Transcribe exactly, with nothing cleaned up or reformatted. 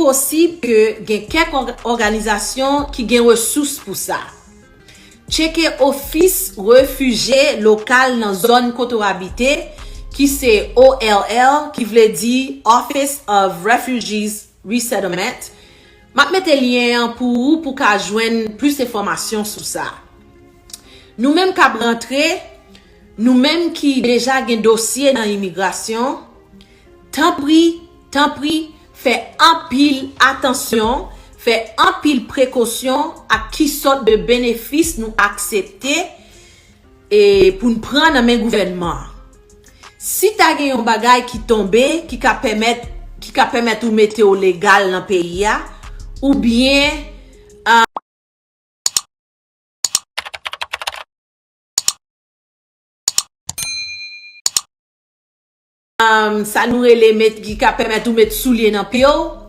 posib ke gen kèk òg- òganizasyon ki gen resous pou sa. Tcheke ofis refijye lokal nan zòn kote w abite, ki se O L L, ki vle di Office of Refugees Resettlement. M ap mete lyen an pou ou pou ka jwenn plis enfòmasyon sou sa. Nou menm k ap rantre, nou menm ki deja gen dosye nan imigrasyon, tanpri, tanpri, fè anpil atansyon, fè anpil prekosyon ak ki sòt de benefis nou aksepte e pou n pran nan men gouvènman an. Si ta gen yon bagay ki tonbe, ki ka pèmèt ki ka pèmèt ou mete w legal nan peyi a, oubyen um, sa nou rele met ki ka pèmèt ou met soulye nan pye w,